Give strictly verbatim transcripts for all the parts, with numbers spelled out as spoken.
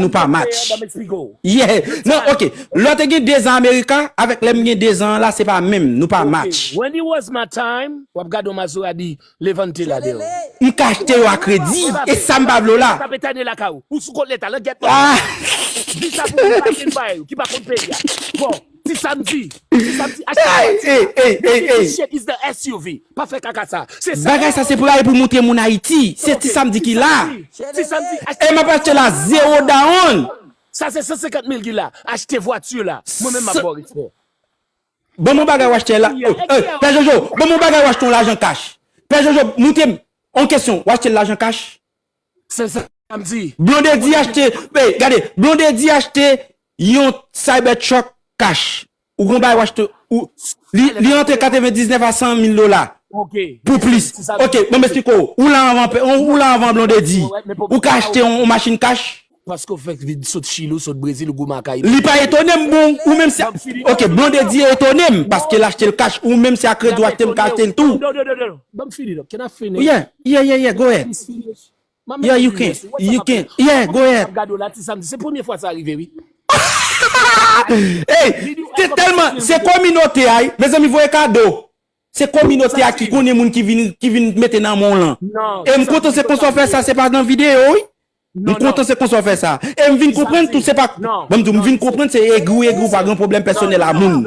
nou pa match. Yeah. Non, ok. Lè w te gen dezan Amerika, avèk lè m gen dezan an la, se pa menm. Nou pa match. When it was my time, w ap gade yon Maserati Levante la deyò. M ka achte yo a kredi. E sa m pa vle w la. Tape tane lakay ou. Ou sou kont leta, langèt. Ah! Di sa pou moun pa gen bay, ki pa konn peyi a. Bon, ti samdi. Ti samdi, achte. Hey, hey, hey, hey, hey. Shit is the S U V. Pa fè kaka sa. Se sa. Bagay sa se pou la e pou moutre moun Ayiti. Se ti samdi ki la. Ti samdi, achte. E m ap achte la zero down. Sa se san senkant mil ki la. Achte vwati la. Mwen menm m ap ba w respè. Ban m yon bagay w achte la. Pè Jojo, ban m yon bagay w achte yon lajan kach. Pè Jojo, moutre m yon kesyon, w achte l lajan kach? Se sa m di. Blondedy achte, gade, Blondedy achte yon Cybertruck kach. Ou gon bagay w achte, li antre katrevendiznèf a san mil dola. Pou plis. Ok, ban m esplike w. Ou la anvan, ou la anvan Blondedy. Ou ka achte yon machin kach? Paske w fèk vin sot Chili, w sot Brezil, ou goumen ak Ayiti. Li pa etone m, bon, ou menm si, ok, Blondedy etone m, paske l achte l kach, ou menm si a kredi w achte m, ka achte l tou. Ban m fini, can I finish? Yeah, yeah, yeah, yeah, go ahead. Yeah, you can, you can, yeah, go ahead. Gado la, ti samdi, se premye fwa sa rive, wi. Hey, se tèlman, se kominote a, mezanmi, voye kado. Se kominote a ki konnen moun ki vin, ki vin mete nan men w lan. E m kontan se konsa w fè sa, se pa nan videyo, wi. M kontan se konsa w fè sa. E m vin konprann tou se pa, ban m di w, m vin konprann se egri w egri w pa gen pwoblèm pèsonèl a moun.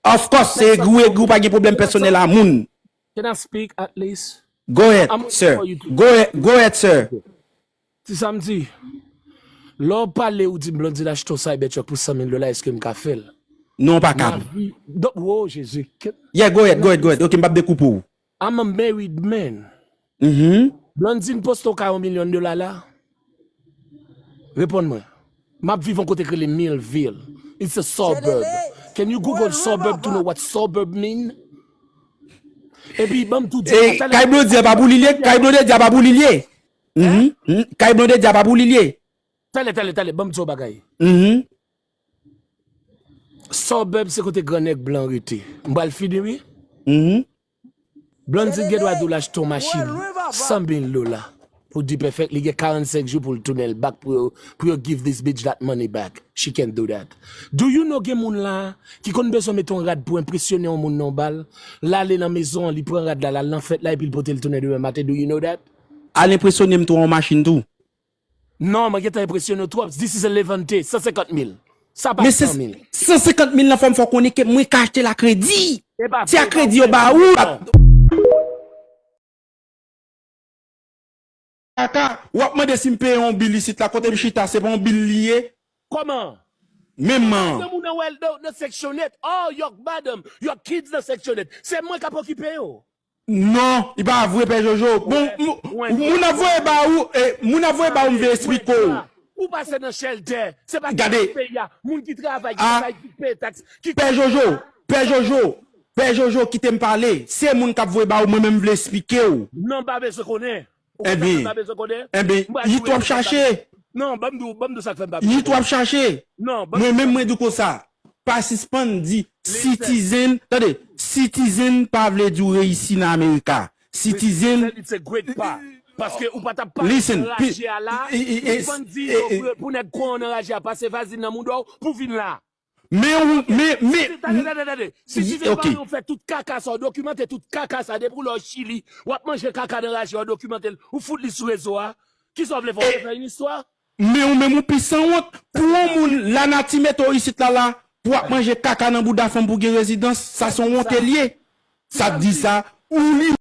Of course, se egri w egri w pa gen pwoblèm pèsonèl a moun. Can I speak at least? Go ahead, sir. Go ahead, go ahead, sir. Ti samdi, lè w pale ou di m Blondedy achte yon Cybertruck pou san mil dola, èske m ka fè l? Non, w pa kab. Wo, Jezi. Yeah, go ahead, go ahead, go ahead. Ok, m p ap dekoupe w. I'm a married man. Mhm. Blondedy poste yon ka yon milyon dola la. Reponn mwen. M ap viv yon kote k rele Millville. It's a suburb. Can you Google suburb to know what suburb mean? Epi ban m tou di. Kay Blondedy a pa pou li l ye, kay Blondedy a pa pou li l ye. Mhm. Kay Blondedy a pa pou li l ye. Talè, talè, talè, ban m di w bagay. Mhm. Suburb se kote gran nèg blan rete. M pral fini, wi. Mhm. Blondedy gen dwa di w l achte yon machin san mil dola pou D-Perfect, li gen karannsenk jou pou l tounen l back pou yo, pou yo give this bitch that money back. She can't do that. Do you know gen moun la ki konn bezwen mete yon rad pou enpresyone yon moun nan yon bal, l ale nan mezon an, li pran rad la, l al nan fèt la epi l pote l tounen demen maten. Do you know that? Al enpresyone m tou yon machin tou. Non, mwen gentan enpresyone w twòp. This is a Levante, san senkant mil. Sa pa san mil. San senkant mil nan fò m fè w konnen ke mwen ka achte l a kredi. Se a kredi yo ba ou. Kaka, w ap mande si m peye yon bil isit la, kote m chita, se pa yon bil li ye. Kòman? Menm man. Nan moun nan wè l nan, nan Section eight. Oh, your madam, your kids nan Section eight. Se mwen k ap okipe yo. Non, li pa vre, Pè Jojo. Bon, moun ap voye ba ou, moun ap voye ba ou, m vle esplike w. Ou pase nan shelter, se pa ki peyi a, moun ki travay, ki travay, ki peye taks, ki... Pè Jojo, Pè Jojo, Pè Jojo, kite m pale. Se moun k ap voye ba ou, mwen menm m vle esplike w. Non, m pa bezwen konnen. Ou konn sa m pa bezwen konnen? Enben, yi twòp chache. Non, ban m di w, ban m di w sa k fè m pa bezwen konnen. Yi twòp chache. Non, ban m di w sa. Mwen menm mwen di w konsa. Pa sispann di citizen, tande, citizen pa vle di w reyisi nan Amerika. Citizen. It's a great pa. Paske ou pa t ap pase nan raje a la, ou sispann di pou nèg kwè w nan raje a, pase vazin nan mouda w pou vin la. Men ou, men, men. Tande, tande, tande. Si citizen pa vle w fè tout kaka sa, w dokimante tout kaka sa, depi w lè w Chili, w ap manje kaka nan raje a, w dokimante l, ou fout li sou rezo a. Kisa w vle fè, w vle fè yon istwa? Men ou menm ou pi sanwont. Pou yon moun lanati mete w isit la la, pou w ap manje kaka nan bouda fanm pou gen rezidans, sa se yon wonte l ye. Sa di sa, ou li